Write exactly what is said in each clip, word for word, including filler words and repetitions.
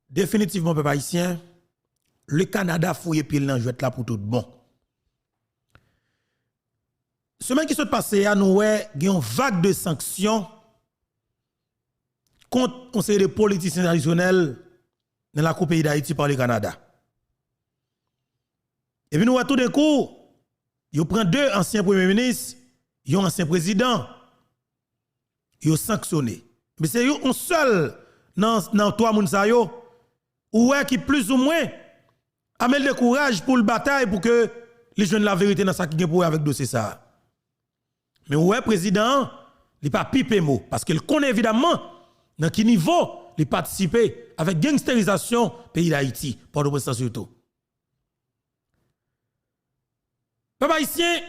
Definitivman, pèp ayisyen, le Kanada fouye pye l nan jwèt la pou tout bon. Semèn ki sot pase a, nou wè gen yon vag de sanksyon kont yon seri de politisyen tradisyonèl nan lakou peyi Dayiti pa le Kanada. Epi nou wè toudenkou, yo pran de ansyen premye minis, yon ansyen prezidan, yo sanksyone. Men se yon, yon sèl nan, nan twa moun sa yo, ou wè ki plizoumwen ame l de kouraj pou l batay pou ke li jwenn laverite nan sa ki gen pou wè avèk dosye sa a. Men ou wè prezidan an, li pa pipe mo, paske l konnen evidamman nan ki nivo li patisipe avèk gangsterizasyon peyi Dayiti, Pòtoprens lan sitou. Pèp ayisyen,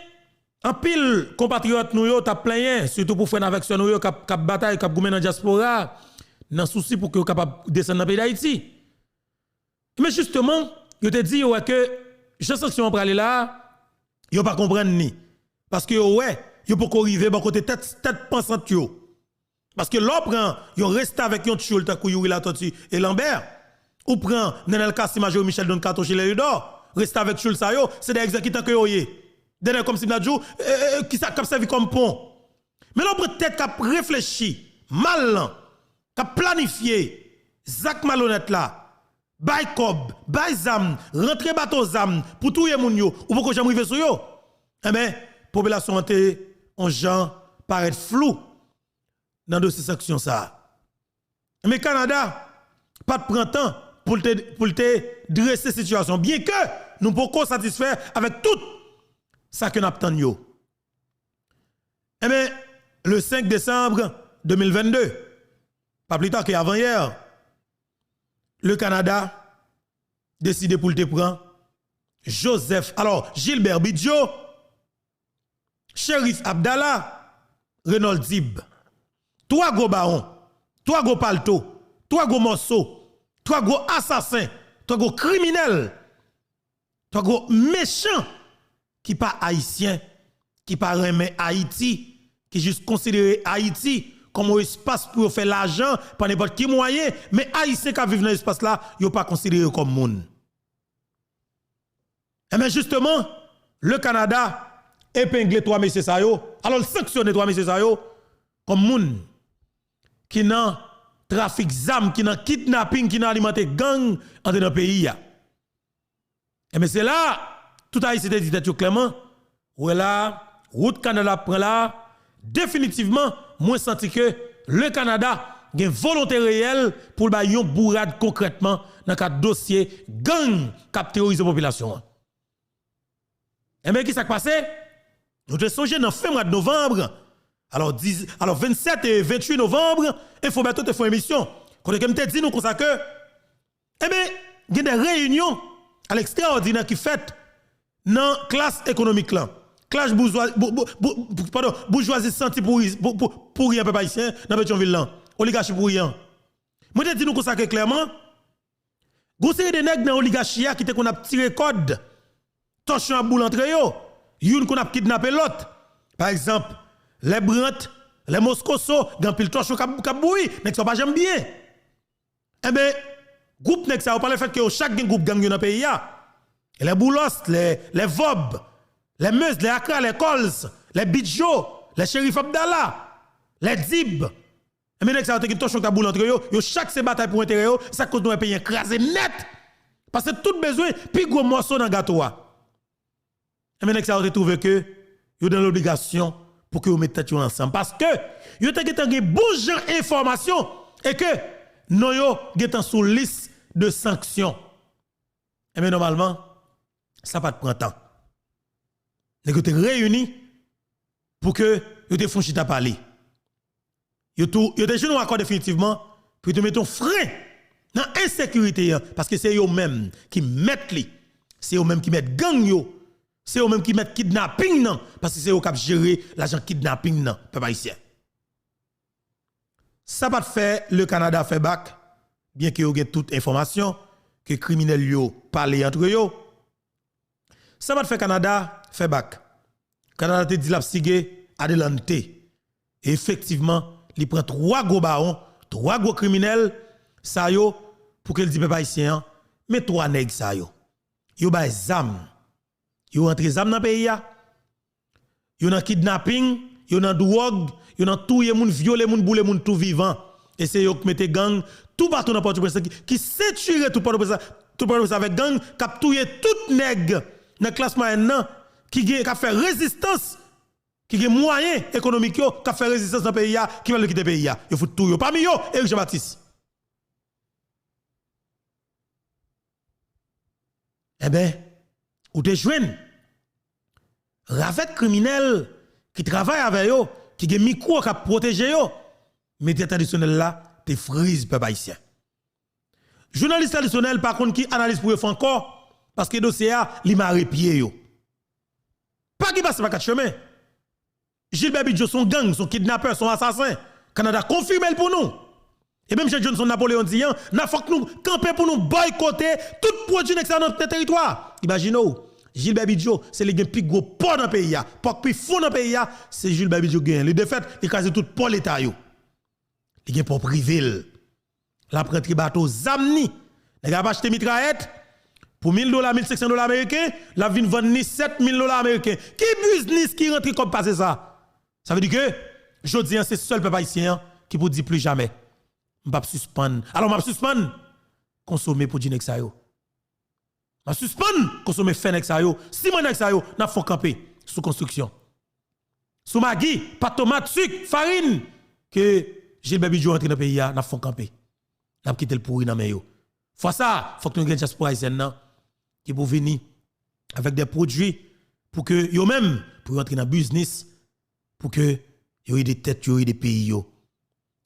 anpil konpatriyòt nou yo t ap plenyen, sitou pou frè n avèk sè nou yo k ap, k ap batay, k ap goumen nan dyaspora, nan sousi pou ke yo kapab desann nan peyi Dayiti. Men jisteman, yo te di yo wè ke jan sanksyon an prale la a, yo pa konprann ni. Paske yo wè, yo poko rive bò kote tèt, tèt pansant yo. Paske lè w pran yon restavèk yon tchoul tankou Youri Latortue e Lambert, ou pran Nenel Cassy, Marjorie Michel, Don Kato, Gilles Louis Dor, restavèk tchoul sa yo, se de egzekitan ke yo ye. De nèg kòmsi m ta di w, e, e, e, ki sa k ap sèvi kòm pon. Men lè w pran tèt k ap reflechi mal lan, k ap planifye zak malonèt la, bay kòb, bay zam, rantre bato zam pou touye moun yo, ou poko janm rive sou yo. Enben, popilasyon an te on jan parèt flou nan dosye sanksyon sa a. Men Kanada pa t pran tan pou l te, pou l te drese sitiyasyon, byenke nou poko satisfè avèk tout sa ke n ap tann yo. Enben, le senk desanm de mil vennde, pa pli ta ke avanyè, le Kanada deside pou l te pran Joseph, alò, Gilbert Bidjo, Cherif Abdallah, Renold Dib. Twa gwo bawon, twa gwo palto, twa gwo mòso, twa gwo asasen, twa gwo kriminèl, twa gwo mechan ki pa ayisyen, ki pa renmen Ayiti, ki jis konsidere Ayiti kòm yon espas pou yo fè lajan pa nenpòt ki mwayen, men ayisyen k ap viv nan espas la, yo pa konsidere yo kòm moun. Enben, jisteman, le Kanada epengle twa mesye sa yo, alò l sanksyone twa mesye sa yo kòm moun ki nan trafik zam, ki nan kidnaping, ki nan alimante gang anndan peyi a. Enben, se la a, tout Ayisyen te di tèt yo klèman, ou wè la a, wout Kanada ap pran la a, definitivman, mwen santi ke le Kanada gen volonte reyèl pou l bay yon bourad konkrètman nan kad dosye gang k ap teworize popilasyon an. Enben, ki sa k pase? Nou te sonje nan fen mwa novanm, alò, diz, alò, vennsèt e venntuit novanm, Enfo Bèto te fè yon emisyon kote ke m te di nou konsa ke, enben, gen de reyinyon alèkstraòdinè ki fèt nan klas ekonomik lan. Klas boujwa, bou, bou, bou, padon, boujwazi santi pouri, pou, pou, pouri an pèp ayisyen nan Petyonvil lan. Oligachi pouri an. Mwen te di nou konsa ke klèman, gon seri de nèg nan oligachi a ki te konn ap tire kòd, tòchon ap boule antre yo, youn konn ap kidnape lòt. Pa egzanp, lè Brandt, lè Moscoso, gen anpil tòchon k ap, k ap bouyi, nèg sa yo pa janm byen. Enben, gwoup nèg sa yo, pa lefèt ke yo chak gen gwoup gang yo nan peyi a, lè Boulos, lè, lè Vòb, lè Meuse, lè Akra, lè Kòlz, lè Bidjo, lè Cherif Abdallah, lè Dib, enben, nèg sa yo te gen tòchon k ap boule antre yo, yo chak se batay pou enterè yo, sa k koz nou wè peyi an kraze nèt. Paske tout bezwen pi gwo mòso nan gato a. Enben, nèg sa yo te twouve ke yo nan lobligasyon pou ke yo met tèt yo ansanm. Paske yo te gentan gen bon jan enfòmasyon e ke non yo gentan sou lis de sanksyon. Enben, nòmalman, sa pa t pran tan. Nèg yo te reyini pou ke yo te fè yon chita pale. Yo tou, yo te jwenn yon akò definitivman pou yo te mete yon fren nan ensekirite an, paske se yo menm ki mèt li. Se yo menm ki mèt gang yo. Se yo menm ki mèt kidnaping nan, paske se yo k ap jere lajan kidnaping nan, pèp ayisyen. Sa pa t fè le Kanada fè bak, byenke yo gen tout enfòmasyon ke kriminèl yo pale antre yo. Sa pa t fè Kanada fè bak. Kanada te di l ap sige adelante. E efektivman, li pran twa gwo bawon, twa gwo kriminèl, sa yo, pou ke l di pèp ayisyen an, men twa nèg sa yo. Yo bay zam. Yo rantre zam nan peyi a. Yo nan kidnaping, yo nan dwòg, yo nan touye moun, vyole moun, boule moun tou vivan. E se yo k mete gang toupatou nan Pòtoprens ki, ki sentire tout Pòtoprens, tout Pòtoprens avèk gang, k ap touye tout nèg nan klas mwayèn nan, ki gen, k ap fè rezistans, ki gen mwayen ekonomik yo, k ap fè rezistans nan peyi a, ki pa vle kite peyi a. Yo fout touye yo. Pami yo, Eric Jean Baptiste. Enben, ou te jwenn ravèt kriminèl ki travay avè yo, ki gen mikwo k ap pwoteje yo, medya tradisyonèl la te friz pèp ayisyen. Jounalis tradisyonèl pa konn ki analiz pou yo fè ankò, paske dosye a, li mare pye yo. Pa gen pase pa kat chemen. Gilbert Bidjo se yon gang, se yon kidnapè, se yon asasen. Kanada konfime l pou nou. E menm jan Johnson Napoléon di an, n a fòk nou kanpe pou nou bòykote tout pwodui nèg sa nan, nan teritwa. Imajine w, Gilbert Bidjo, se li gen pi gwo pò nan peyi a. Pò k pi fon nan peyi a, se Gilbert Bidjo genyen. Li defèt, li kraze tout pò leta yo. Li gen pò prive l. L ap rantre bato zam ni. Nèg ap achte mitrayèt pou mil dola, mil senk san dola ameriken, l ap vin vann ni sèt mil dola ameriken. Ki biznis ki rantre kòb pase sa? Sa vle di ke jodi an se sèl pèp ayisyen an ki pou di pli jamè. M p ap sispann. Alò m ap sispann konsome pwodui nèg sa yo. M ap sispann konsome fè nèg sa yo, siman nèg sa yo, n ap fè w kanpe sou konstriksyon. Sou magi, pat tomat, sik, farin, ke Gilbert Bidjo rantre nan peyi a, n ap fè w kanpe. N ap kite l pouri nan men yo. Fwa sa, fòk nou gen dyaspora ayisyèn nan, ki pou vini avèk de pwodui pou ke yo menm, pou yo antre nan biznis, pou ke yo ede tèt yo, ede peyi yo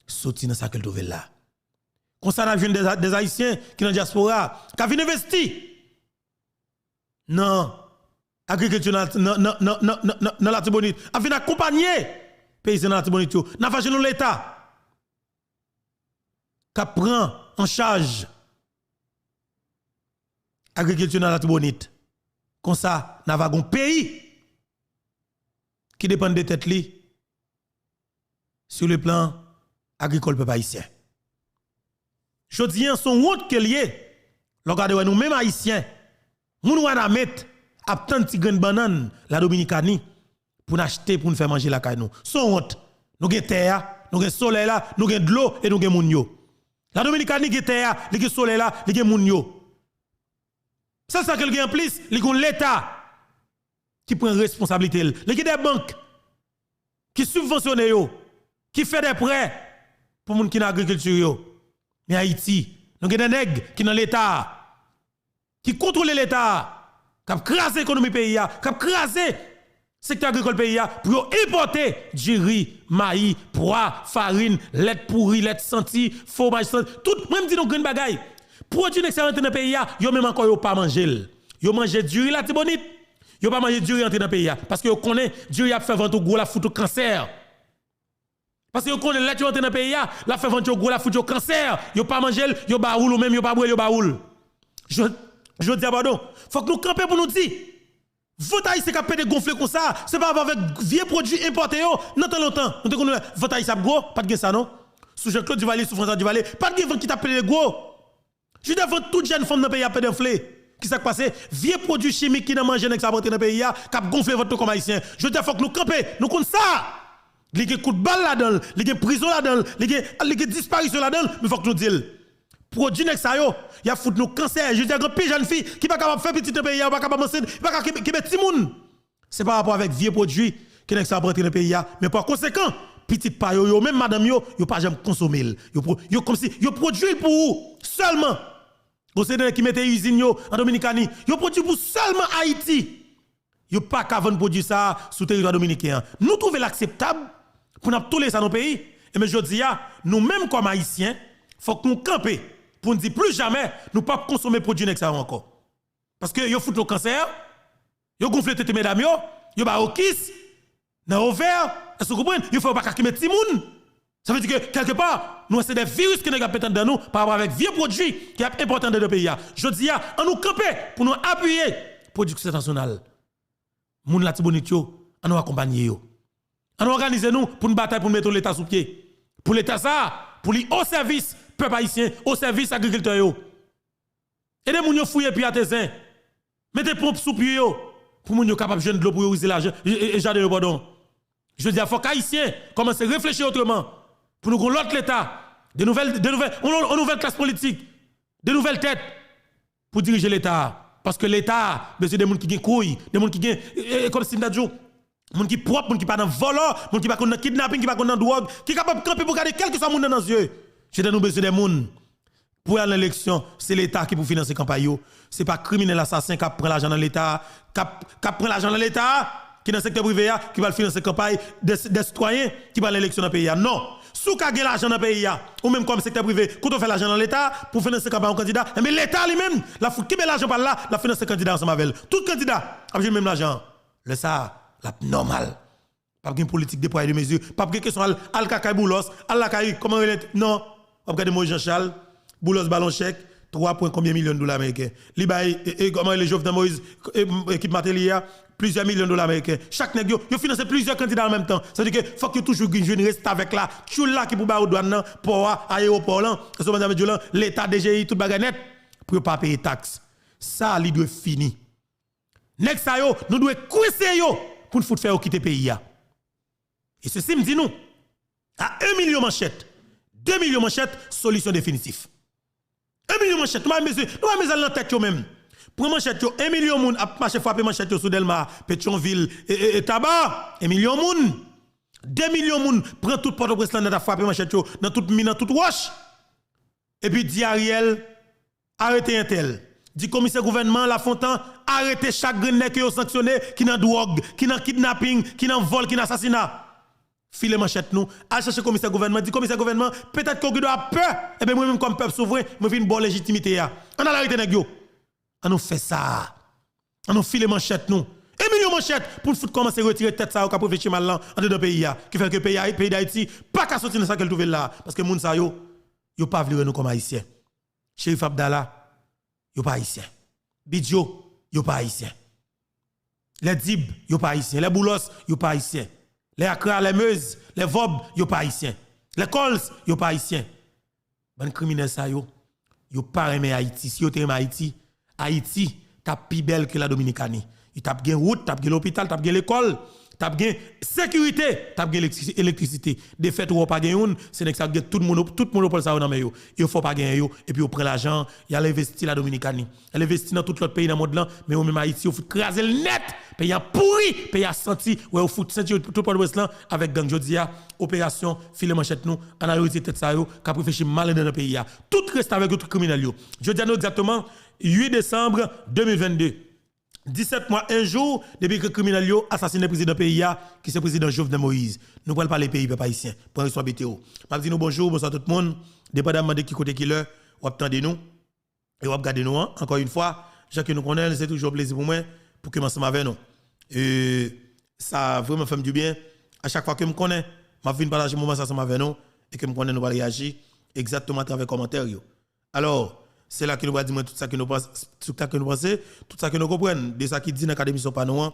soti nan sa ke l twouve l la. Konsa, n ap jwenn de, de Ayisyen ki nan dyaspora, k ap vin envesti nan agrikilti nan, nan, nan Latibonit, ap vin akonpanye peyizan nan Latibonit yo. N ap jwenn yon Leta k ap pran an chaj agrikilti nan Latibonit. Konsa, n a va gon peyi ki depann de tèt li sou le plan agrikòl pèp ayisyen. Jodi an, se yon wont ke l ye, lè w gade wè nou menm Ayisyen, moun Wanament ap tann ti grenn bannann Ladominikani pou n achte, pou n fè manje lakay nou. Se yon wont. Nou gen tè a, nou gen solèy la, nou gen dlo e nou gen moun yo. Ladominikani gen tè a, li gen solèy la, li gen moun yo. Sèl sa ke l gen anplis, li gen yon Leta ki pran responsablite l. Li gen de bank ki sibvansyone yo, ki fè de prè pou moun ki nan agrikilti yo. Men Ayiti, nou gen de nèg ki nan Leta a, ki kontwole Leta a, k ap kraze ekonomi peyi a, k ap kraze sektè agrikòl peyi a, pou yo enpòte diri, mayi, pwa, farin, lèt pouri, lèt santi, fwomaj santi, tout, mwen m di nou grenn bagay. Pwodui nèg sa yo rantre nan peyi a, yo menm ankò yo pa manje l. Yo manje diri Latibonit, yo pa manje diri rantre nan peyi a. Paske yo konnen diri ap fè vant ou gwo, l ap fout ou kansè. Paske yo konnen lèt yo rantre nan peyi a, l ap fè vant yo gwo, l ap fout yo kansè. Yo pa manje l, yo ba ou l, ou menm yo pa bwè l, yo ba ou l. Jodi a, padon, fòk nou kanpe pou nou di, vant ayisyen k ap pede gonfle konsa, se pa rapò avèk vye pwodui enpòte yo. Nan tan lontan, nou te konn wè vant ayisyen ap gwo, pa t gen sa non. Sou Jean Claude Duvalier, sou François Duvalier, pa t gen vant ki t ap pede gwo. Jodi a, vant tout jèn fanm nan peyi a ap pede anfle. Kisa k pase? Vye pwodui chimik ki nan manje nèg sa ap rantre nan peyi a, k ap gonfle vant nou kòm Ayisyen. Jodi a, fòk nou kanpe, nou konn sa. Li gen kout bal ladan l, li gen prizon ladan l, li gen, li gen disparisyon ladan l, men fòk nou di l. Pwodui nèg sa yo, y ap fout nou kansè. Jodi a, gen anpil jèn fi ki pa kapab fè pitit nan peyi a, yo pa kapab ansent, yo pa ka kenbe, kenbe timoun. Se pa rapò avèk vye pwodui ke nèg sa ap rantre nan peyi a. Men pa konsekan, pitit pa yo, yo menm madanm yo, yo pa janm konsome l. Yo, pwo- yo kòmsi yo pwodui l pou ou sèlman. Gon seri de nèg ki mete izin yo an Dominikani, yo pwodui pou sèlman Ayiti. Yo pa ka vann pwodui sa a sou teritwa dominiken an. Nou twouve l akseptab pou n ap tolere sa nan peyi? Enben, jodi a, nou menm kòm Ayisyen, fòk nou kanpe pou n di pli jamè nou p ap konsome pwodui nèg sa yo ankò. Paske yo fout nou kansè, yo gonfle tete medam yo, yo ba yo kis nan ovè, èske w konprann? Yo fè yo pa ka kenbe timoun. Sa vle di ke, kèlkepa, nou wè se de viris ke nèg ap mete anndan nou pa rapò avèk vye pwodui ki ap enpòte anndan de peyi a. Jodi a, an nou kanpe pou nou apiye pwodiksyon nasyonal. Moun Latibonit yo, an nou akonpanye yo. An nou òganize nou pou n batay pou n mete yon Leta sou pye. Pou Leta sa a, pou li o sèvis pèp ayisyen, o sèvis agrikiltè yo. Ede moun yo fouye pye a te zen. Mete ponp sou pye yo pou moun yo kapab jwenn dlo pou yo rize lajan, e, e, e jaden yo, padon. Jodi a, fòk Ayisyen kòmanse reflechi otreman pou nou gen lòt Leta, de nouvèl, de nouvèl, yon, yon nouvèl klas politik, de nouvèl tèt pou dirije Leta a. Paske Leta a bezwen de moun ki gen kouy, de moun ki gen, e, e, kòmsi m ta di w, moun ki pwòp, moun ki pa nan vòlò, moun ki pa konn nan kidnaping, ki pa konn nan dwòg, ki kapab kanpe pou gade kèlkeswa moun nan nan zye. Jodi a, nou bezwen de moun pou al nan eleksyon, se Leta ki pou finanse kanpay yo. Se pa kriminèl asasen k ap pran lajan nan Leta a, k ap, k ap pran lajan nan Leta a, ki nan sektè prive a, ki pral finanse kanpay de, de sitwayen ki pral nan eleksyon nan peyi a. Non. Si w ka gen lajan nan peyi a, ou menm kòm sektè prive, kote w fè lajan nan Leta a, pou finanse kanpay yon kandida, enben Leta li menm, l ap fout kenbe lajan pa l la, l ap finanse kandida ansanm avè l. Tout kandida ap jwenn menm lajan an. Lè sa a, l ap nòmal. P ap gen politik de pwa e de mezi. P ap gen kesyon al, al lakay Boulos, al lakay, kòman rele, non. W ap gade Moïse Jean Charles, Boulos ba l yon chèk, twa pwen konbyen milyon dola ameriken. Li bay, e, e, kòman rele, Jovenel Moïse, e, ekip Martelly a, plizyè milyon dola ameriken. Chak nèg yo, yo finanse plizyè kandida an menm tan. Sa vle di ke fòk yo toujou gen jwenn restavèk la, tchoul la ki pou ba yo dwàn nan, pò a, ayewopò lan, èske w konprann sa m vle di w lan, Leta, D G I, tout bagay nèt, pou yo pa peye taks. Sa, li dwe fini. Nèg sa yo, nou dwe kwense yo pou n fout fè yo kite peyi a. E sesi m di nou, a en milyon manchèt, de milyon manchèt, solisyon definitif. En milyon manchèt, nou pa bezwen, nou pa bezwen al nan tèt yo menm. Pran manchèt yo, en milyon moun ap mache frape manchèt yo sou Dèlma, Petyonvil, e, e, e Taba, en milyon moun. De milyon moun pran tout Pòtoprens lan nèt ap frape manchèt yo nan tout mi, nan tout wòch. Epi di Ariel, arete entèl. Di komisè gouvènman Lafontan, arete chak grenn nèg ke yo sanksyone, ki nan dwòg, ki nan kidnaping, ki nan vòl, ki nan asasina. File manchèt nou, al chache komisè gouvènman, di komisè gouvènman, petèt ke w gendwa ap pè, enben mwen menm kòm pèp souvren, mwen vin ba w lejitimite a. Ann al arete nèg yo. Ann nou fè sa. Ann nou file manchèt nou. En milyon manchèt pou n fout kòmanse retire tèt sa yo k ap reflechi mal lan andedan peyi a. Ki fè ke peyi a, peyi Dayiti pa ka soti nan sa ke l twouve l la. Paske moun sa yo, yo pa vle wè nou kòm Ayisyen. Cherif Abdallah, yo pa Ayisyen. Bidjo, yo pa Ayisyen. Lè Dib, yo pa Ayisyen. Lè Boulos, yo pa Ayisyen. Lè Akra, lè Meuse, lè Vòb, yo pa Ayisyen. Lè Coles, yo pa Ayisyen. Bann kriminèl sa yo, yo pa renmen Ayiti. Si yo te renmen Ayiti, Ayiti t ap pi bèl ke la Dominikani. Li t ap gen wout, t ap gen lopital, t ap gen lekòl, t ap gen sekirite, t ap gen elektri-, elektrisite. Defèt ou wè w pa gen youn, se nèg sa yo gen tout mono-, tout monopòl sa yo nan men yo. Yo fè w pa genyen yo, epi yo pran lajan an, y al envesti la Dominikani. Y al envesti nan tout lòt peyi nan mond lan, men yo menm Ayiti, yo fout kraze l nèt. Peyi a pouri, peyi a santi, wè yo fout senti yo tout Pòtoprens lan avèk gang. Jodi a, operasyon file manchèt nou, ann al retire tèt sa yo k ap reflechi mal anndan nan peyi a. Tout restavèk yo, tout kriminèl yo. Jodi a nou egzakteman uit desanm de mil vennde. Disèt mwa, en jou depi ke kriminèl yo asasinen prezidan peyi a, ki se prezidan Jovenel Moïse. Nou pral pale peyi, pèp ayisyen. Pran responsablite w. M ap di nou bonjou, bonswa tout moun, depandamman de ki kote, ki lè w ap tande nou e w ap gade nou an, ankò yon fwa, jan ke nou konnen l, se toujou yon plezi pou mwen pou ke m ansanm avè nou. E sa vrèman fè m dibyen. A chak fwa ke m konnen m ap vin pataje moman sa ansanm avè nou e ke m konnen nou pral reyaji egzakteman atravè kòmantè yo. Alò, se la ke nou pral di mwen tout sa ke nou pans-, tout sa ke nou panse, tout sa ke nou konprann de sa ki di nan kad emisyon pa nou an,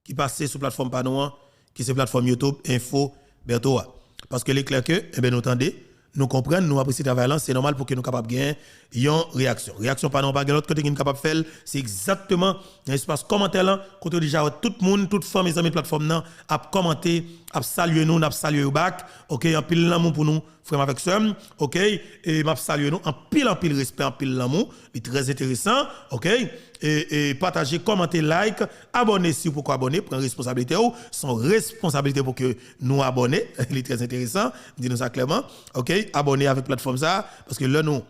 ki pase sou platfòm pa nou an, ki se platfòm YouTube Info Bertho a. Paske li klè ke, enben, nou tande, nou konprann, nou apresye travay lan, se nòmal pou ke nou kapab gen yon reyaksyon. Reyaksyon pa nou an pa gen lòt kote ki n kapab fè l, se egzakteman nan espas kòmantè lan, kote w deja wè tout moun, tout fanmi, zanmi platfòm nan ap kòmante, ap salye nou, n ap salye yo back. Oke, anpil lanmou pou nou, frè m avèk sè m, oke? E m ap salye nou, anpil, anpil respè, anpil lanmou. Li trè enteresan, oke? E, e pataje, kòmante, like, abòne si w poko abòne, pran responsablite w. Se yon responsablite pou ke nou abòne. Li trè enteresan, m di nou sa klèman, oke? Abòne avèk platfòm sa, paske lè nou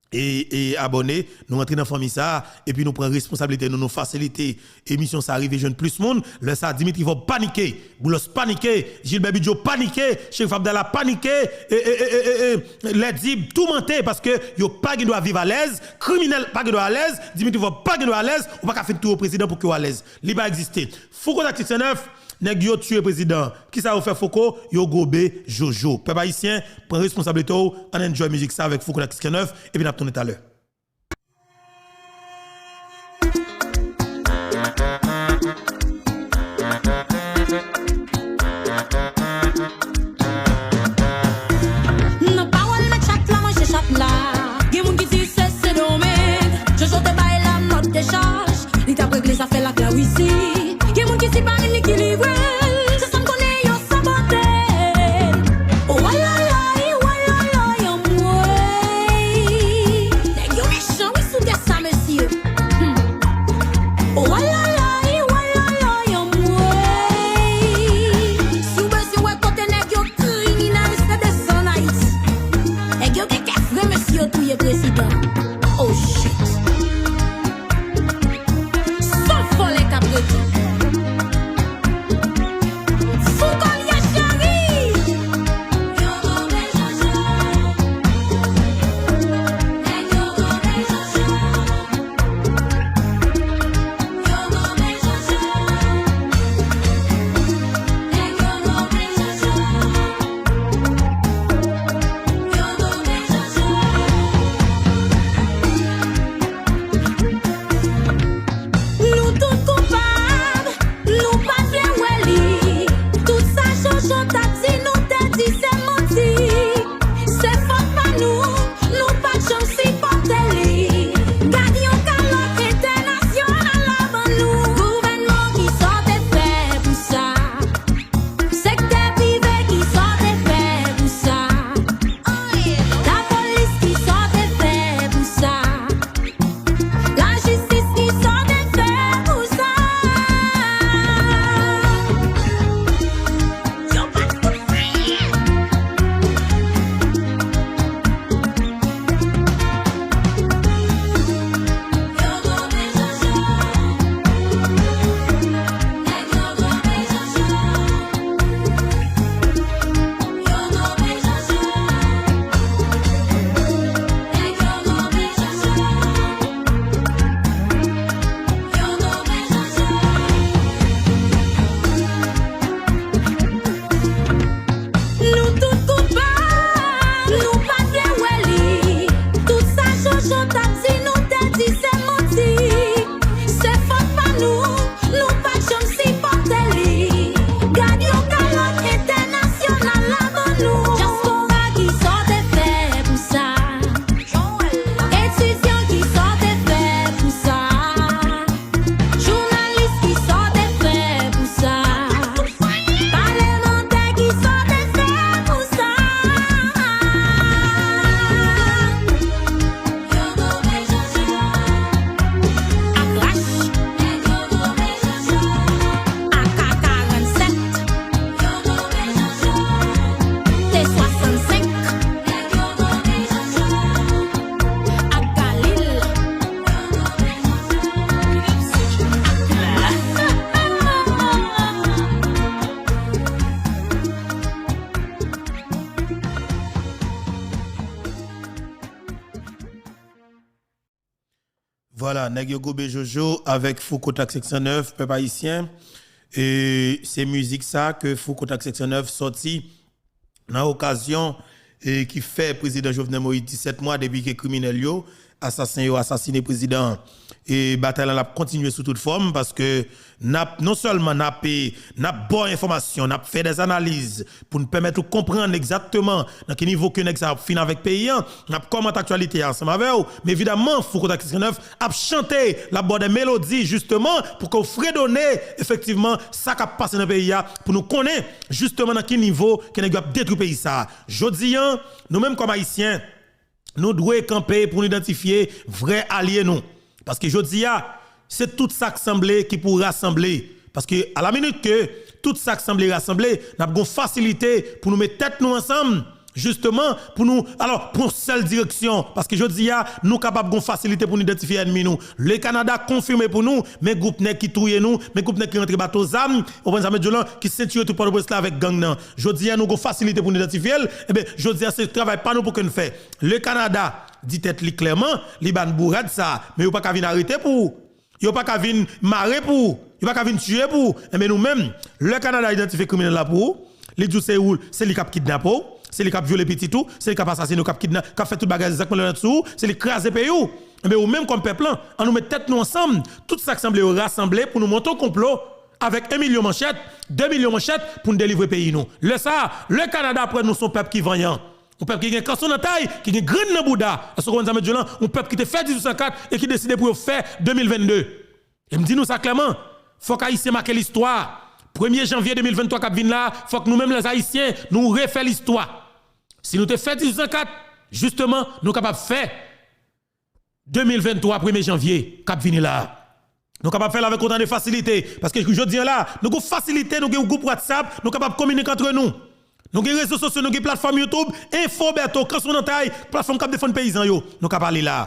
e, e abòne, nou rantre nan fanmi sa, epi nou pran responsablite nou, nou fasilite emisyon sa rive jwenn plis moun. Lè sa, Dimitri Vorbe panike, Boulos panike, Gilbert Bidjo panike, Cherif Abdallah panike, e, e, Lè Dib toumante, paske yo pa gen dwa viv alèz, kriminèl pa gen dwa alèz, Dimitri Vorbe pa gen dwa alèz, ou pa ka fin touye prezidan pou ke w alèz. Li pa egziste. Fouco Tactique Sennèf, nèg yo tiye prezidan. Kisa yo fè Fouco? Yo gobe Jojo. Pèp ayisyen, pran responsablite w, ann enjoy mizik sa avèk Fouco Tactique Sennèf, epi n ap tounen talè. Nan pawòl mèt chat la, manje chat la. Gen moun ki di se Sendomeng. Prezidan. Oh shit. Son vòlè k ap rete. Fou Kolye cheri. Yo gonbe Jojo. Nèg yo gonbe Jojo. Nou tout koupab, nou pa t vle wè li. Tout sa Jojo t ap di, nou te di se manti. Se fòt pa nou, nou pa t janm sipòte li. Gad yon kalòt entènasyonal la ban nou. Gouvènman, kisa w te fè pou sa? Sektè prive, kisa w te fè pou sa? Lapolis, kisa w te fè pou sa? Lajistis, kisa w te fè pou sa? Yo pa t fout fè anyen. Nou tout koupab, nou pa t vle wè li. Tout sa Jojo t ap di, nou te di se manti. Se fòt pa nou, nou pa t janm sipòte li. Gad yon kalòt entènasyonal la ban nou. Dyaspora, kisa w te fè pou sa? Etidyan, kisa w te fè pou sa? Jounalis, kisa w te fè pou sa? Palemantè, kisa w te fè pou sa? Yo gonbe Jojo. Ak Rach. Nèg yo gonbe Jojo. A K karannsèt. Yo gonbe Jojo. T swasannsenk. Nèg yo gonbe Jojo. Ak Galil. Vwala, nèg yo gonbe Jojo avèk Fouco Tactique senk san nèf, pèp ayisyen. E se mizik sa ke Fouco Tactique senk san nèf sòti nan okazyon, e ki fè prezidan Jovenel Moïse disèt mwa depi ke kriminèl yo, asasen yo asasine prezidan an. E batay la, l ap kontinye sou tout fòm, paske n ap, non sèlman n ap, e, n ap ba w enfòmasyon, n ap fè dè analiz pou n pèmèt ou konprann egzakteman nan ki nivo ke nèg sa ap fin avèk peyi a. N ap kòmante aktyalite a ansanm avè w, men evidaman, Fouco Tactique senk san nèf ap chante, l ap ba w dè melodi, jisteman, pou ke w fredone, efektivman, sa k ap pase nan peyi a, pou nou konnen, jisteman, nan ki nivo ke nèg yo ap detwi peyi sa a. Jodi a, nou menm kòm Ayisyen, nou dwe kanpe pou nou idantifye vrè alye nou. Paske jodi a, se tout sa k sanble ki pou rasanble. Paske alaminit ke tout sa k sanble rasanble, n ap gon fasilite pou nou met tèt nou ansanm, jisteman, pou nou, alò, pran yon sèl direksyon. Paske jodi a, nou kapab gon fasilite pou nou idantifye ènmi nou. Le Canada konfime pou nou, men gwoup nèg ki touye nou, men gwoup nèg ki rantre bato zam, ou konprann sa m di w lan, ki sentire tout Pòtoprens la avèk gang nan. Jodi a, nou gon fasilite pou nou idantifye l, enben, jodi a, se travay pa nou pou ke n fè. Le Canada di tèt li klèman, li ba n bourad sa, men yo pa ka vin arete pou ou. Yo pa ka vin mare pou ou. Yo pa ka vin tiye pou ou. Enben nou menm, lè Canada idantifye kriminèl la pou ou, li di w se ou, se li k ap kidnape w, se li k ap vyole pitit ou, se li k ap asasine w, k ap kidna-, k ap fè tout bagay egzakteman lè nèt sou ou, se li k kraze peyi w. Enben ou menm kòm pèp lan, an nou met tèt nou ansanm, tout sa k sanble yo rasanble pou nou monte yon konplo avèk en milyon manchèt, de milyon manchèt pou n delivre peyi nou. Lè sa a, lè Canada ap wè nou se yon pèp ki vanyan. Yon pèp ki gen kanson nan tay, ki gen grenn nan bouda. Èske w konprann sa m di w lan? Yon pèp ki te fè dizuit san kat e ki deside pou yo fè de mil vennde. E m di nou sa klèman, fòk Ayisyen make listwa. Premye janvye de mil venntwa k ap vin la, fòk nou menm lèzayisyen, nou refè listwa. Si nou te fè dizuit san kat, jisteman, nou kapab fè de mil venntwa, premye janvye k ap vini la a. Nou kapab fè l avèk otan de fasilite, paske jodi a la, nou gon fasilite, nou gen yon gwoup WhatsApp, nou kapab kominike antre nou. Nou gen rezo sosyo, nou gen platfòm YouTube, Info Bertho, Kanson nan Tay, platfòm k ap defann peyizan yo. Nou ka pale la.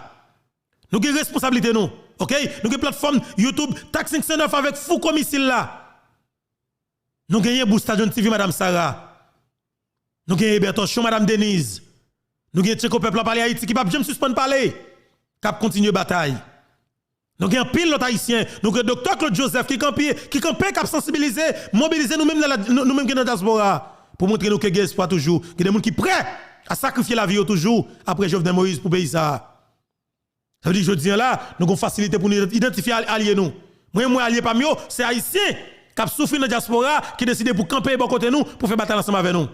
Nou gen responsablite nou, oke? Nou gen platfòm YouTube, Tak senk san nèf avèk Fouco Misil la. Nou genyen Bousta John T V, Madam Sara. Nou genyen Eber Torchon, Madam Denise. Nou genyen Tcheko Pèp la Pale Ayiti ki p ap janm sispann pale, k ap kontinye batay. Nou gen anpil lòt Ayisyen. Nou gen Doktè Claude Joseph ki kanpe, ki kanpe, k ap sansibilize, mobilize nou menm, nan la, nou, nou menm ki nan dyaspora, pou montre nou ke gen espwa toujou. Gen de moun ki prè a sakrifye lavi yo toujou apre Jovenel Moïse pou peyi sa a. Sa vle di jodi a la, nou gen fasilite pou nou idantifye al-, alye nou. Mwen, mwen alye pa m yo, se Ayisyen k ap soufri nan dyaspora, ki deside pou kanpe bò kote nou, pou fè batay ansanm avè nou.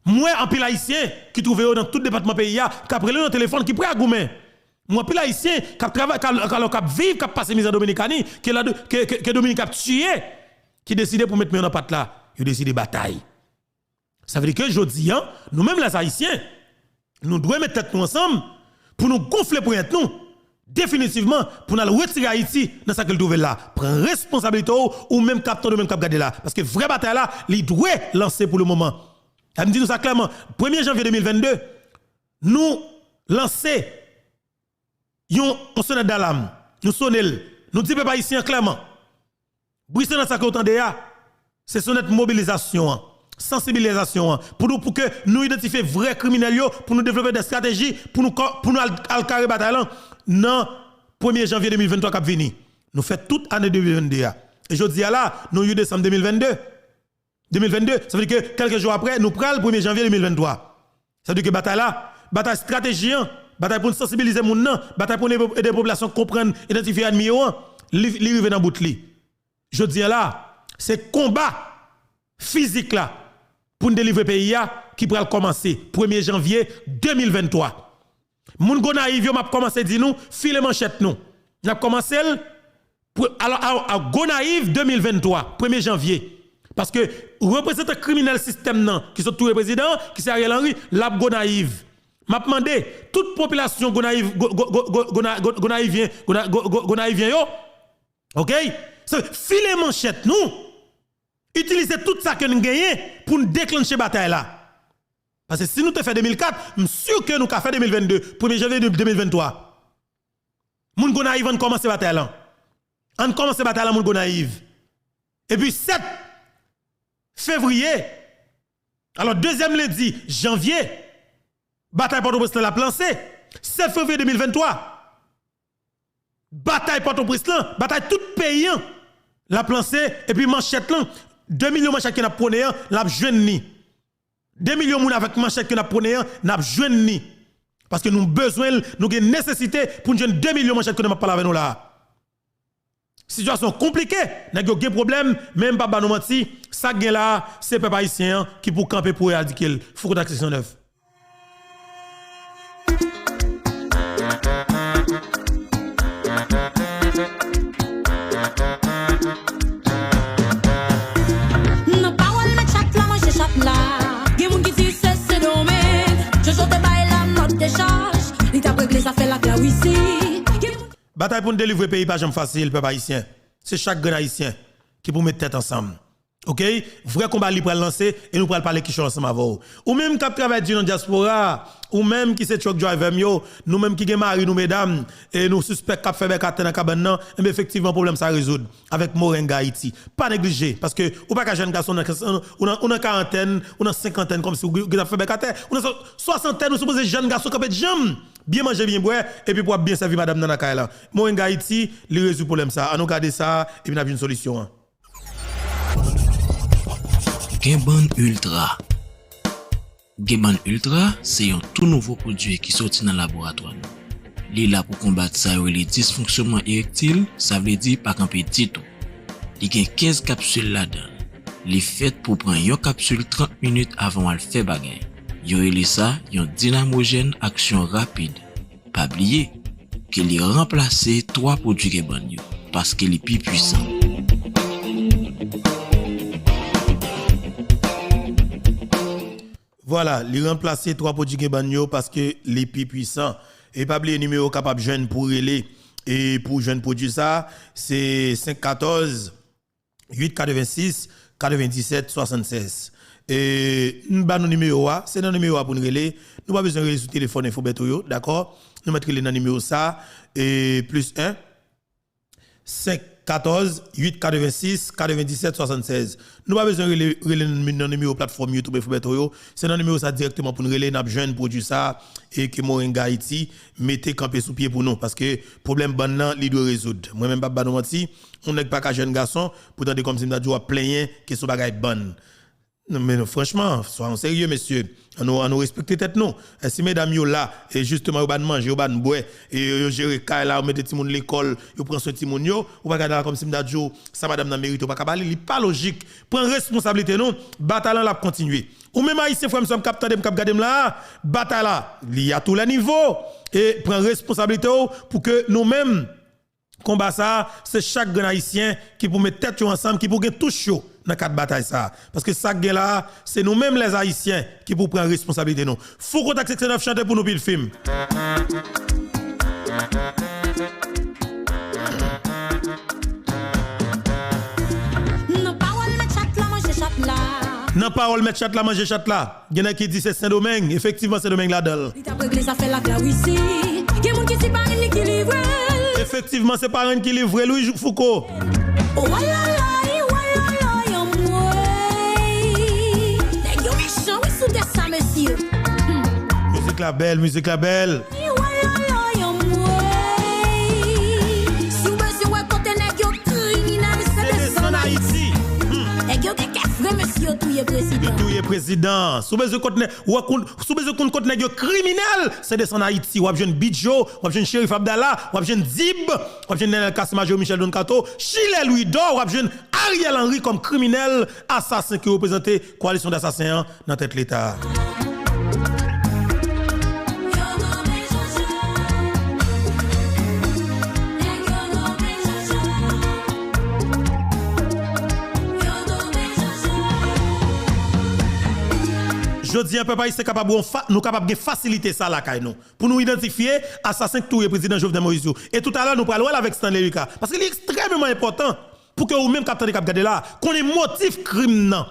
M wè anpil Ayisyen ki twouve yo nan tout depatman peyi a, k ap rele nan telefòn, ki prè a goumen. M wè anpil Ayisyen k ap travay, k al-, k al-, k ap viv, k ap pase mizè Dominikani, ke la, ke, ke, ke Dominik ap tiye, ki deside pou met men yo nan pat la. Yo deside batay. Sa vle di ke jodi a, nou menm lèzayisyen, nou dwe met tèt nou ansanm pou nou gonfle ponyèt nou, definitivman, pou n al retire Ayiti nan sa ke l twouve l la. Pran responsablite w, ou menm k ap tande, ou menm k ap gade la. Paske vrè batay la, li dwe lanse pou le moman. Sa m di nou sa klèman, premye janvye de mil vennde, nou lanse yon, yon sonèt dalam. Nou sone l. Nou di pèp ayisyen an klèman. Bri sonèt sa ke w tande a, se sonèt mobilizasyon an, sansibilizasyon an, pou nou, pou ke nou idantifye vrè kriminèl yo, pou nou devlope de estrateji, pou nou kò-, pou nou al, al kare batay lan nan premye janvye de mil venntwa k ap vini. Nou fè tout ane de mil vennde a. E jodi a la, nou uit desanm de mil vennde. De mil vennde, sa vle di ke kèlke jou apre, nou pral premye janvye de mil venntwa. Sa vle di ke batay la, batay estrateji an, batay pou n sansibilize moun nan, batay pou n ede, ede popilasyon konprann, idantifye ènmi yo an, li, li rive nan bout li. Jodi a la, se konba fizik la pou n delivre peyi a ki pral kòmanse premye janvye de mil venntwa. Moun Gonayiv yo, m ap kòmanse di nou, file manchèt nou. N ap kòmanse l, pre-, alò, a, a Gonayiv de mil venntwa, premye janvye. Paske reprezantan kriminèl sistèm nan, ki sot touye prezidan an, ki se Ariel Henry, l ap Gonayiv. M ap mande tout popilasyon Gonayiv, Go-, Go-, Go-, Go-, Gona-, Go-, Gonayivyen, Gona-, Go-, Go-, Gonayivyen yo, oke? Se file manchèt nou, itilize tout sa ke n genyen pou n deklanche batay la. Paske si nou te fè de mil kat, m si ke nou ka fè de mil vennde, premye janvye de, de mil venntwa. Moun Gonayiv, ann kòmanse batay lan. Ann kòmanse batay lan, moun Gonayiv. Epi sèt fevriye, alò, dezyèm lendi janvye, batay Pòtoprens lan l ap lanse. Sèt fevriye de mil venntwa. Batay Pòtoprens lan, batay tout peyi an, l ap lanse, epi manchèt lan, de milyon manchèt ke n ap pwone an, n ap jwenn li. De milyon moun avèk manchèt ke n ap pwone an, n ap jwenn li. Paske nou bezwen l, nou gen nesesite pou n jwenn de milyon manchèt kounye a m ap pale avè nou la a. Sitiyasyon konplike, nèg yo gen pwoblèm, men m p ap ba nou manti, sa k gen la a, se pèp ayisyen an ki pou kanpe pou eradike l. Fouco Tactique san nèf. Nan pawòl mèt chat la, manje chat la. Gen moun ki di se Sendomeng. Jojo te bay la nòt dechaj. Li t ap regle zafè l ak Larisi. Gen moun Batay pou n delivre peyi pa janm fasil, pèp ayisyen. Se chak grenn ayisyen ki pou met tèt ansanm. Oke? Vrè konba li pral lanse e nou pral pale kichòy ansanm avè w. Ou menm k ap travay di nan dyaspora, ou menm ki se truck driver m yo, nou menm ki gen mari nou medam, e nou sispèk k ap fè bèk atè nan kabann nan, enben efektivman pwoblèm sa rezoud avèk Morenga Haiti. Pa neglije, paske ou pa ka jèn gason nan, ou nan, ou nan karantèn, ou nan senkantèn kòmsi ou gen, ou gen ap fè bèk atè, ou nan swa-, swasantèn, ou sipoze jèn gason kanpe djanm, byen manje, byen bwè, epi pou w ap byen sèvi madanm nan nan kay lan. Morenga Haiti, li rezoud pwoblèm sa. Ann nou gade sa, epi n ap jwenn solisyon an. Genbann Ultra. Genbann Ultra se yon tou nouvo pwodui ki soti nan laboratwa nou. Li la pou konbat sa yo rele disfonksyonman erektil, sa vle di pa kanpe ditou. Li gen kenz kapsil ladan l. Li fèt pou pran yon kapsil trant minit avan w al fè bagay. Yo rele sa yon dinamojèn aksyon rapid. Pa bliye ke li ranplase twa pwodui Genbann yo, paske li pi pwisan. Vwala, li ranplase twa pwodui Genbann yo paske li pi pwisan. E pa bliye nimewo w kapab jwenn pou w rele e pou w jwenn pwodui sa, se senk katòz, uit katrevensis, katrevendisèt, swasannsèz. E, n ba nou nimewo a, se nan nimewo a pou n rele. Nou pa bezwen rele sou telefòn Enfo Bèto yo, dakò? Nou mèt rele nan nimewo sa, e, plis en, senk katòz, uit katrevensis, katrevendisèt, swasannsèz. Nou pa bezwen rele, rele n nan nimewo platfòm YouTube Enfo Bèto yo. Se nan nimewo sa dirèkteman pou n rele, n ap jwenn pwodui sa, e ke Moringa Haiti mete kanpe sou pye pou nou. Paske pwoblèm bann nan, li dwe rezoud. Mwen menm, m p ap ba nou manti, yon nèg pa ka jwenn gason, pou tande kòmsi m ta di w ap plenyen ke se yon bagay bann. Non, men non, franchman, soyons sérieux, mesye. Ann nou, ann nou respekte tèt nou. E si medam yo la, e jisteman, yo ba n manje, yo ba n bwè, e yo, yo jere kay la, yo mete timoun lekòl, yo pran swen timoun yo, ou pa ka la kòmsi m ta di w, sa madanm nan merite, ou pa ka ba li, li pa lojik. Pran responsablite nou, batay la, l ap kontinye. Ou menm Ayisyen, frè m, sè m, k ap tande m, k ap gade m la, batay la, li a tous les niveaux. E pran responsablite w pou ke nou menm, konba sa a, se chak grenn Ayisyen ki pou met tèt yo ansanm, ki pou gen touch yo nan kad batay sa a. Paske sa k gen la a, se nou menm lèzayisyen ki pou pran responsablite nou. Fouco Tactique senkant nèf chante pou nou, Pidfim. Nan pawòl mèt chat la, manje chat la. Nan pawòl mèt chat la, manje chat la. Gen nèg ki di se Sendomeng, efektivman Sendomeng ladan l. Li t ap regle zafè l ak Larisi. Gen moun ki di parenn li ki livre l. Efektivman, se parenn ki livre l, wi, Fouco. Walalay, walalay, anmwey. Nèg yo mechan, wi, sou tè sa, mesye. Hmm. Mizik la bèl, mizik la bèl. Walalay, anmwey. Si w bezwen wè kote nèg yo kriminèl, se desann Ayiti. Hmm. Nèg yo gen kè fre, mesye, yo touye prezidan. Yo touye prezidan. Si w bezwen kote nèg, w ap konn, si w bezwen konn kote nèg yo kriminèl, se desann Ayiti. W ap jwenn Bidjo, w ap jwenn Cherif Abdallah, w ap jwenn Dib, w ap jwenn Nenel Cassy, Major Michel Don Kato, Chilè Louis Dor, w ap jwenn Ariel Henry kòm kriminèl, asasen ki reprezante koalisyon dasasen an nan tèt Leta a. Jodi a, pèp ayisyen kapab wè yon fa-, nou kapab gen fasilite sa lakay nou. Pou nou idantifye asasen k touye prezidan Jovenel Moïse yo. E toutalè, nou pral wè l avèk Stanley Lucas. Paske li ekstrèmeman enpòtan pou ke ou menm k ap tande, k ap gade la, konnen motif krim nan.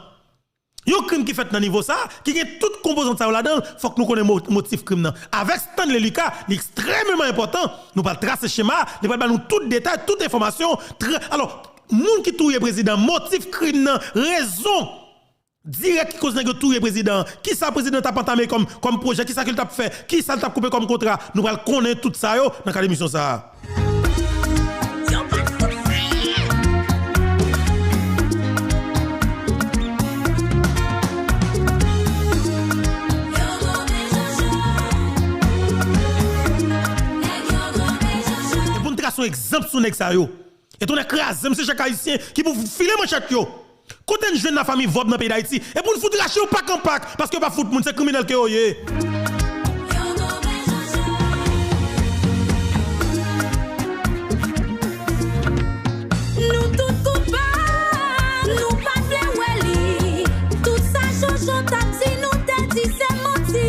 Yon krim ki fèt nan nivo sa, ki gen tout konpozant sa yo ladan l, fòk nou konnen mo-, motif krim nan. Avèk Stanley Lucas, li ekstrèmeman enpòtan. Nou pral trase chema, li pral ba nou tout detay, tout enfòmasyon. Trè, alò, moun ki touye prezidan, motif krim nan, rezon dirèk ki koz nèg yo touye prezidan an, kisa prezidan an t ap antame kòm, kòm pwojè, kisa ke l t ap fè, kisa l t ap koupe kòm kontra, nou pral konnen tout sa yo nan kad emisyon sa a. Yo pa t fout anyen. E pou n trase yon egzanp sou nèg sa yo. E tonè kraze m, se chak Ayisyen ki pou file manchèt yo. Kote n jwenn lafanmi vòb nan peyi Dayiti? E pou n fout rache yo pak an pak, paske yo pa fout moun, se kriminèl ke yo ye. Nou tout koupab, nou pa vle wè li. Tout sa Jojo t ap di, nou te di se manti.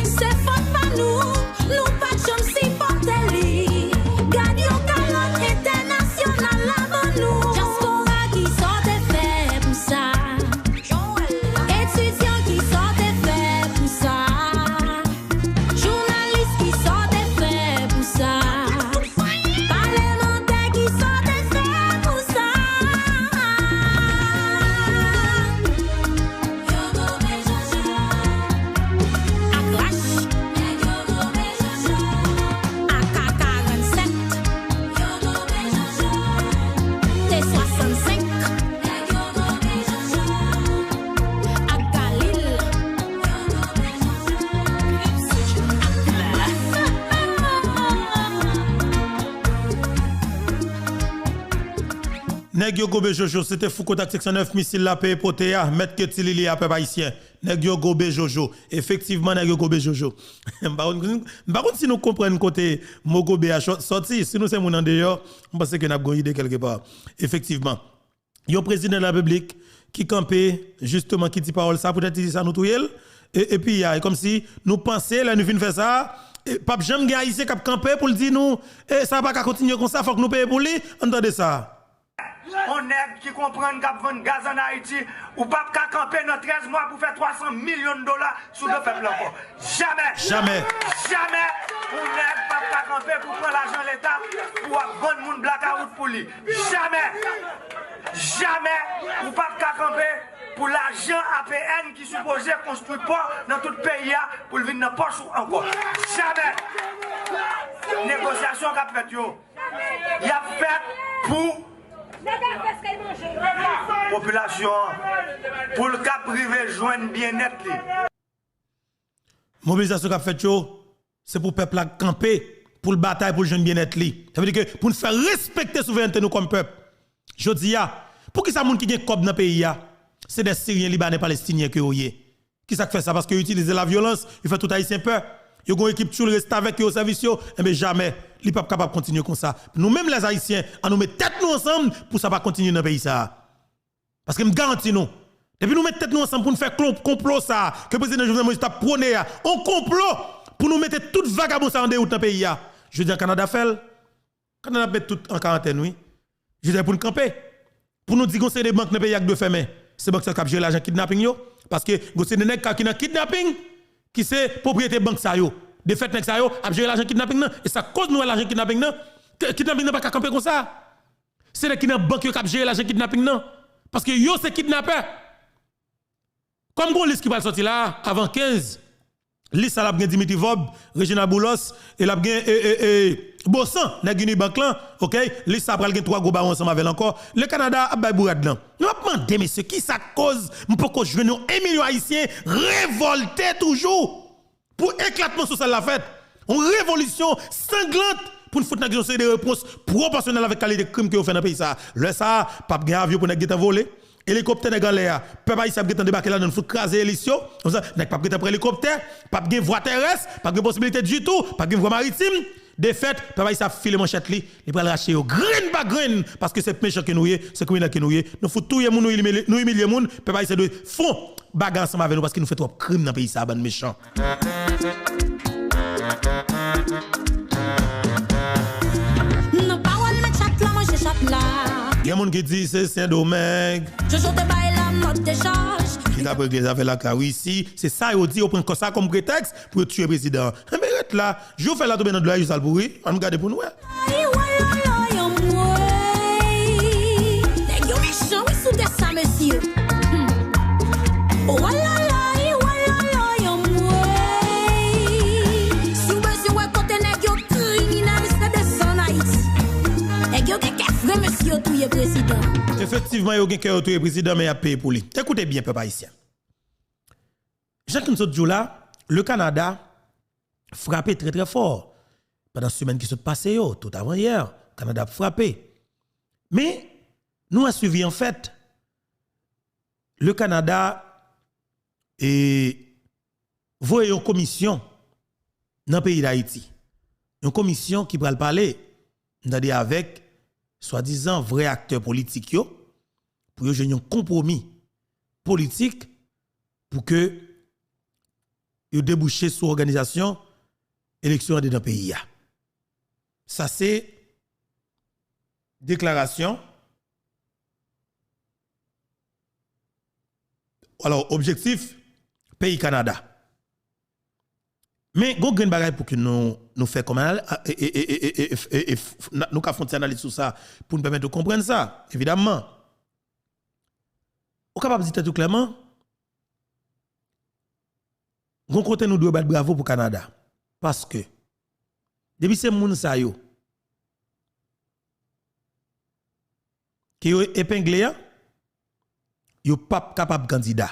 Se fòt pa nou, nou pa t janm sipòte li. Gad yon kalòt entènasyonal la ban nou. Dyaspora, kisa w te fè pou sa? Etidyan, kisa w te fè pou sa? Jounalis, kisa w te fè pou sa? Palemantè, kisa w te fè pou sa? Yo gobe Jojo. Ak Rach. Nèg yo gobe Jojo. A K karannsèt. Yo gobe Jojo. T swasannsenk. Nèg yo gobe Jojo. Ak Galil. Yo gobe Jojo. Nèg yo gobe Jojo, se te Fouco Tactique senkant nèf, misil la peye pote a, mèt ke ti Lili a, pèp ayisyen. Nèg yo gobe Jojo. Efektivman, nèg yo gobe Jojo. M pa konn, m pa konn si nou konprann kote mo gobe a sò-, sòti. Si nou se moun andeyò, m panse ke n ap gon ide kèlkepa. Efektivman. Yon prezidan de la repiblik ki kanpe, jisteman, ki di pawòl sa, poutèt li di sa, nou touye l. E, epi, a, e kòmsi nou panse, lè nou fin fè sa, e, p ap janm gen Ayisyen k ap kanpe pou l di nou, e, sa pa ka kontinye konsa, fòk nou peye pou li. Ann tande sa. On nèg ki konprann k ap vann gaz ann Ayiti, ou p ap ka kanpe nan trèz mwa pou fè twa san milyon dola sou do pèp la ankò. Jamè! Jamè! Jamè! On nèg p ap ka kanpe pou pran lajan Leta pou ap vann moun blakawout pou li. Jamè! Jamè! Ou p ap ka kanpe pou lajan A P N ki sipoze konstwi pò nan tout peyi a pou l vin nan pòch ou ankò. Jamè! Negosyasyon k ap fèt yo, y ap fèt pou popilasyon an, pou l kab rive jwenn byennèt li. Mobilizasyon k ap fèt yo, se pou pèp la kanpe, pou l batay, pou l jwenn byennèt li. Sa vle di ke pou n fè respekte souverènte nou kòm pèp. Jodi a, poukisa moun ki gen kòb nan peyi a, se dè Siryen, Libanè, Palestinyen ke yo ye? Kisa k fè sa? Paske yo itilize lavyolans, yo fè tout Ayisyen pè. Yo gen yon ekip tchoul restavèk yo, sèvis yo, enben jamè, li p ap kapab kontinye konsa. Nou menm lèzayisyen, ann nou met tèt nou ansanm pou sa pa kontinye nan peyi sa a. Paske m garanti nou, depi nou met tèt nou ansanm pou n fè klon- konplo sa a ke prezidan Jovenel Moïse t ap pwone a, yon konplo pou nou mete tout vagabon sa a an dewout nan peyi a. Jodi a Kanada fè l. Kanada ap met tout an karantèn, wi. Jodi a pou n kanpe. Pou nou di gon seri de bank nan peyi a k dwe fèmen. Se bank sa k ap jere lajan kidnaping yo. Paske gon seri de nèg ka- ki nan kidnaping, ki se pwopriyete bank sa yo. Defèt nèg sa yo ap jere lajan kidnaping nan. E sa k koz nou wè lajan kidnaping nan, ki- kidnaping nan pa ka kanpe konsa. Se nèg ki nan bank yo k ap jere lajan kidnaping nan. Paske yo se kidnapè. Kòm gon lis ki pral sòti la, avan kenz, lis sa l ap gen Dimitri Vorbe, Reginald Boulos, e l ap gen e, e, e, Bosan, nèg Unibank lan, oke? Lis sa pral gen twa gwo bawon ansanm avè l ankò. Le Kanada ap bay bourad lan. Nou ap mande, mesye, kisa k koz m poko jwenn yon en milyon Ayisyen revòlte toujou? Pou eklatman sosyal la fèt, yon revolisyon sanglant pou n fout nèg yon seri de repons pwopòsyonèl avèk kalite krim ke yo fè nan peyi sa a. Lè sa a, p ap gen avyon pou nèg gentan vole. Elikoptè nèg anlè a, pèp ayisyen ap gentan debake ladan l, fout kraze elis yo. Konsa, nèg p ap gentan pran elikoptè, p ap gen vwa terès, p ap gen posibilite ditou, p ap gen vwa maritim. Defèt, pèp ayisyen ap file manchèt li, li pral rache yo grenn pa grenn, paske se mechan ke nou ye, se kriminèl ke nou ye. Nou fout touye moun, nou imilye, nou imilye moun, pèp ayisyen dwe fon bagay ansanm avè nou paske nou fè twòp krim nan peyi sa a, bann mechan. Nan pawòl mèt chat la, manje chat la. Gen moun ki di se Sendomeng. Jojo te bay la mòd dechaj. Ki t ap regle zafè l ak Larisi. Se sa yo di, yo pran sa kòm pretèks pou yo tiye prezidan an. Enben, rete la. Jou fè la tonbe nan dlo a, jou sa l pouri. Ann gade pou n wè. Ay, walala, anmwey. Nèg yo mechan, wi, sou tè sa, mesye. Hmm. Walala, walala, anmwey. Si w bezwen wè kote nèg yo kriminèl, se desann Ayiti. Nèg yo gen kè vre, mesye, yo touye prezidan. Efektivman, yo gen kè yo touye prezidan, men y ap peye pou li. Ekoute byen, pèp ayisyen. Jan ke m sot di w la, le Kanada frape trè, trè fò. Pandan semèn ki sot pase yo, tout avan yè, Kanada ap frape. Men, nou a swivi an fèt, le Kanada e voye yon komisyon nan peyi Dayiti. Yon komisyon ki pral pale, m tande, avèk swadizan vrè aktè politik yo, pou yo jwenn yon konpwomi politik pou ke yo debouche sou òganizasyon eleksyon andedan peyi a. Sa se deklarasyon, alò, objektif peyi Kanada. Men, gon grenn bagay pou ke nou, nou fè kòm anal- e, e, e, e, e, e, e, f- na- nou ka fè yon ti analiz sou sa pou n pèmèt ou konprann sa, evidamman. Ou kapab di tèt ou klèman, gon kote nou dwe bat bravo pou Kanada. Paske, depi se moun sa yo ke yo epengle a, yo p ap kapab kandida.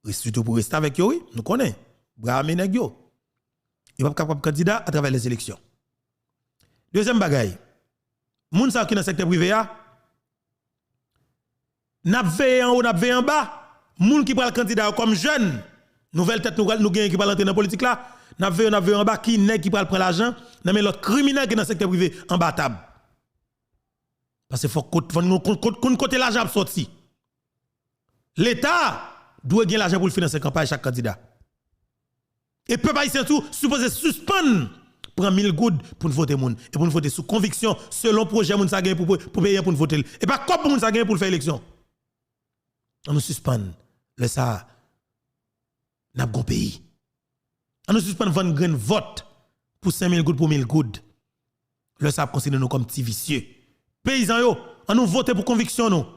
Res- sitou pou restavèk yo, wi, nou konnen, bra ame nèg yo. Yo p ap kapab kandida atravè lèzeleksyon. Dezyèm bagay, moun sa yo ki nan sektè prive a, n ap veye anwo, n ap veye anba. Moun ki pral kandida yo kòm jèn, nouvèl tèt nou pral- nou genyen ki pral antre nan politik la, n ap veye yo, n ap veye yo anba ki nèg ki pral pran lajan nan men lòt kriminèl ki nan sektè prive anba tab. Paske fòk kot- fòk nou kon- kon- konn kote lajan ap sòti. Leta dwe gen lajan pou l finanse kanpay chak kandida. E pèp ayisyen tou sipoze sispann pran mil goud pou n vote moun. E pou n vote sou konviksyon, selon pwojè moun sa genyen pou, pou peyi an pou n vote l. E pa kòb pou moun sa genyen pou l fè eleksyon. An nou sispann. Lè sa a, n ap gon peyi. An nou sispann vann grenn vòt pou senk mil goud, pou mil goud. Lè sa ap konsidere nou kòm ti visye. Peyizan yo, an nou vote pou konviksyon nou.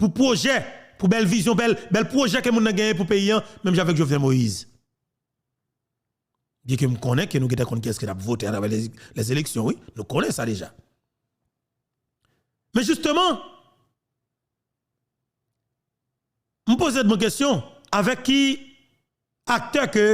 Pou pwojè, pou bèl vizyon, bèl, bèl pwojè ke moun nan genyen pou peyi an, menm jan avèk Jovenel Moïse. Byenke m konnen ke nou gentan konn kiyès ke n ap vote atravè lè, lè eleksyon, wi. Nou konnen sa deja. Men jisteman, m poze mwen kesyon, avèk ki aktè ke